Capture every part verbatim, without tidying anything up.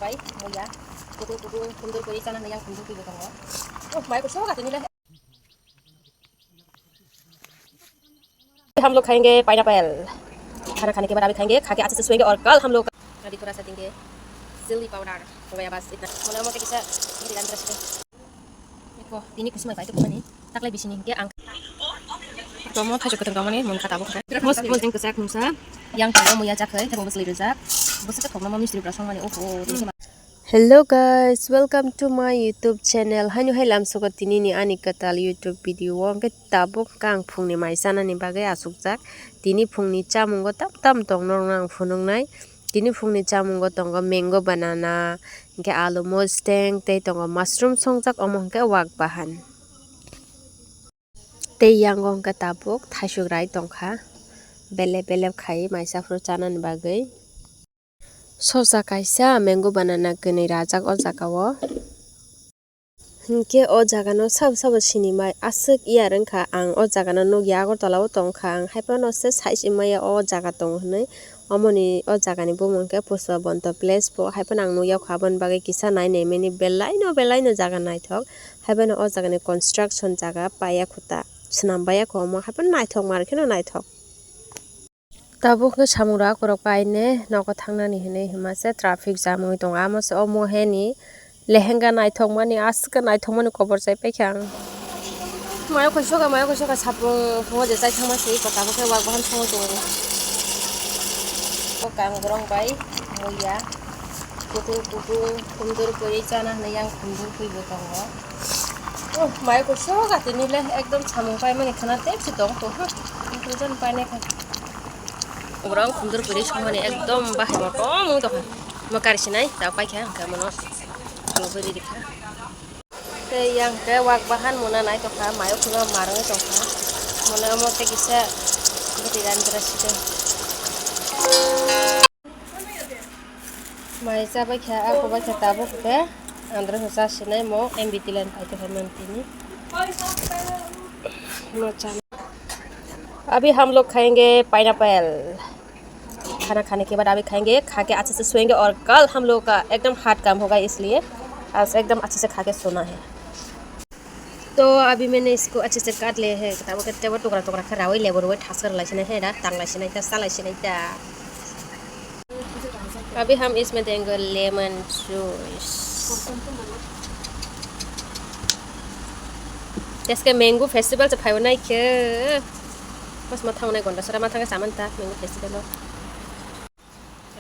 Bai, muya. Kutung kutung, khumdur kuri chana hinwi yang khumdur kuri bo tongo. Oh, mai ko soga tini le. हम लोग खाएंगे पाइनएप्पल। खाना खाने के बाद अभी खाएंगे, खा के अच्छे से सोएंगे और कल हम लोग अभी थोड़ा सा देंगे चिली पाउडर। हो गया बस इतना। Muna mo kisa, hindi lang dress ko. Eko, tini kusi mai pai to kumani. Taklai bisini hingke ang. Tomo thaichuk kwthwng tongmani mung kha tabuk khe. Most most jeng kwchak mungsa. Yang tongo muya jakhai, thebo bwsli rijak. Bwswk thokma mo mistri bwrasong mani, oho. Hello guys, welcome to my YouTube channel. Haino hai lamsogo tini ni ani kwtal YouTube video o hwnkhe tabuk kang phungni mai chanani bagwi achukjak. Tini phungni chamungo tam tam tong norokno ang phunuknai. Tini phungni chamungo tongo mango banana, hwnkhe alu mosteng tei tongo mushroom songjak, omo hwnkhe wak bahan. Tei yango hwnkhe tabuk thaisuk rai tongkha, belep belep khai maisa phuru chanani bagwi. Sosa kaisa mango banana kwnwi rajak o jaga o. Hinkhe o jaga no sabo sabo sinimai aswk iyar wngkha ang o jaga no nukya Agartala o tongkha ang haiphano se size wngmaya o jaga tongo hinwi. Omoni o jaga ni bumung khe Pushpabanta Place bo haiphano ang nukya kha aboni bagwi kisa nai naimani belai no belai no jaga naithok haiphano o jaga ni construction jaga paiya kho ta swnam baiya kho omo haiphano naithok mar kheno naithok. Tabuk khe samung rok akorok paine nogo thangnani hinwi hima se traffic jam wngwi tongo. Amo se omo heni lehenga naithokmani aswk khe naithokmani kobor chai paikha ang. Mayo kaisa ka, mayo kaisa ka sapung phungo je chai thangma se iko tabuk khe wak bahan thangwi tongo. O kang borong bai muya kutung kutung khumdur kuri chana hinwi yang khumdur kuri bo tongo. Oh, mayo kaisa ka tini le ekdom samung paimani khana tepsi tong to. Inclusion painai kha. Borok khumdur kwrwi songmani ekdom bahai bo tongmung tongkha. Mo kari sinai ta paikha hwnkhe mono khulogwi rikha. Tei yang khe wak bahan mona nai tongkha, mayo khulogwi marwngwi tongkha. Mono omo tei kisa bwtwi rani jora site. Mai chabai kha, ako bai kha tabuk khe andro khe chasinai mo M B T line paito khe mantini. Mo chana. अभी हम लोग खाएंगे पाइनएप्पल। खाना खाने के बाद अभी खाएंगे, खा के अच्छे से सोएंगे और कल हम लोग का एकदम हार्ड काम होगा, इसलिए आज एकदम अच्छे से खा के सोना है। तो अभी मैंने इसको अच्छे से काट लिया है। Tabuk khe tebo tukra tukra khe rawi lebu rwi thaskar lai sinai hai da, tang lai sinai da, sa lai sinai da. अभी हम इसमें देंगे lemon juice. Teske mango festival se phaibo nai khe. Mas ma thangnai gonda sara ma thangwi saman ta mango festival o.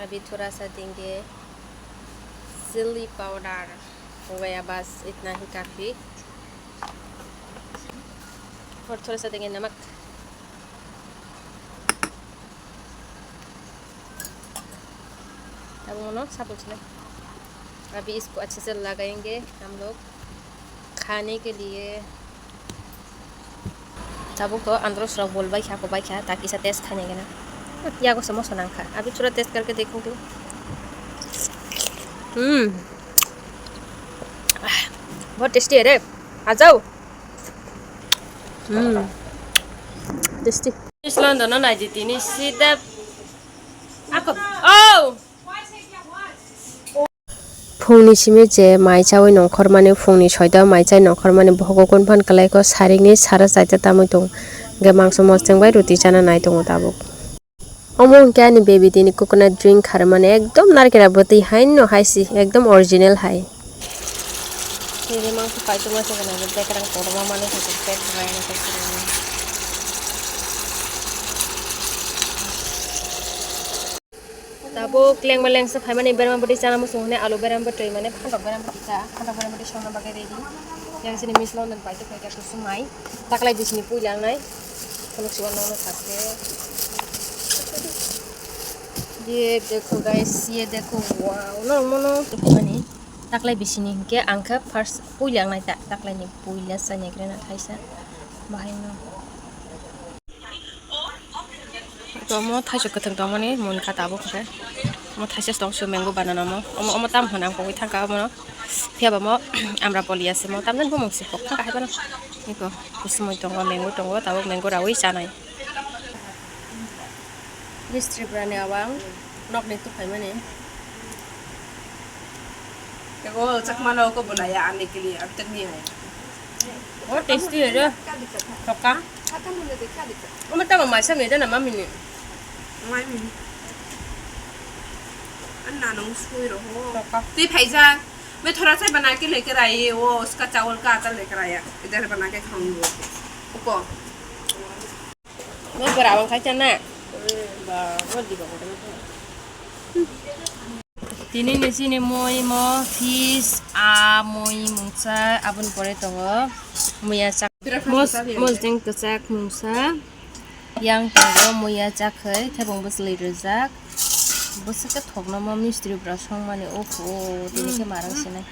अभी थोड़ा सा देंगे chilli powder. हो गया, बस इतना ही काफ़ी। और थोड़ा सा देंगे नमक। अब मोनो सब कुछ ना। अभी इसको अच्छे से लगाएंगे हम लोग खाने के लिए। Tabuk to andro srok bol bai kha, ko bai kha, ta kisa test khainai gana. Yago se moso nang kha. Abhi thora test karke dekho to. Hmm. Ah, bahut tasty hai re. Aa jao. Hmm. Tasty. Is London no nai di tini sida. Ako. Oh! Phungni simi je mai chaui nongkhormani, phungni soita mai chai nongkhormani, bohogo kunphan kwlaikho, sarikni sara chaita tamui tongo, hwnkhe mangso mostheng bai roti chana nai tongo tabuk. Omo hwnkhe ani baby tini coconut drink kharmani, ekdom narikra bwtwi haino hai se, ekdom original hai. Tini mangso paitugma se gwnang, bekerang kotorma manwi hai se, pet rwna hai se. Tabuk lengma lengsa phaimani berma bwtwi chana muchung hwnwi alu berma bwtwi mane phantok berma bwtwi cha, phantok berma bwtwi songna bagwi ready. Yang sini Miss London pai tongkha khe kusumai. Taklai bisini puila wngnai. Phunuk siwan nono sakhe. Ye dekho guys, ye dekho, wow, norok mono phaimani. Taklai bisini hinkhe ang khe first puila wngnai ta, taklaini puila chaniya khe na thaisa. Bahaino. Omo thaisok kwthwng tongmani moni kha tabuk hwnkhe. Omo thaisa tong su mango banana omo. Omo, omo tam hwn ang pogwi thangkha omo. Phiya ba omo Amrapali ase omo. Tamjani bumung se kok thangkha hai phano. Eko kusumui tongo, mango tongo, tabuk mango raui chanai. Miss Tripura ni awang nokni tuphaimani. वो चकमा लोगों को बुलाया आने के लिए, अब तक नहीं आया। बहुत टेस्टी है रे। क्या दिक्कत है? थोका। खत्म होने दे, क्या दिक्कत? वो मतलब हमारे साथ मेरे ना मम्मी ने। हमारी मम्मी। अन्ना नंग सोई रहो। थोका। ते भाईजा, मैं थोड़ा सा बना के लेकर आई, वो उसका चावल का आटा लेकर आया, इधर बना के खाऊंगी। उको। Mo bwrang khai chana. Ba, mo di ba, mo di ba. Tini ni chini mui mo fish a mui mungsa aboni pore tongo muya chak. Mos mos ding kwchak mungsa. Yang tongo muya chakhai thebong bwchwlwi rwjak. Bwswk khe thokno mo mistri bwrok songmani, oho, tini khe marang sinai.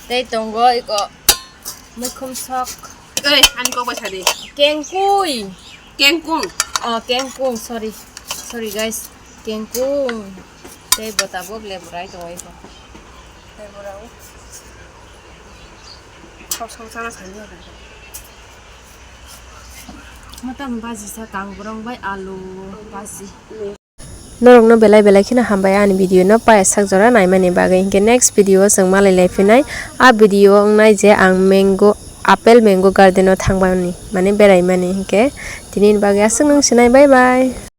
Tei tongo iko muikhum sok. Ei, ani kok bai sadi. Kengkui. Kengkung. Oh, kengkung, sorry. Sorry, guys. Kengkung. Tei bo tabuk leburai tongo iko. Leburai. Kok song sana sani ya. Mata baji sa kangburong bai alu baji. Norokno belai belai kheno hambai ani video no paya sak jora naimani bagwi, hinkhe next video o chwng malai lai phinai. A video o wngnai je ang mango, apple mango garden o thangbani, mane beraimani, hinkhe tini ni bagwi aswk nung sinai, bye bye.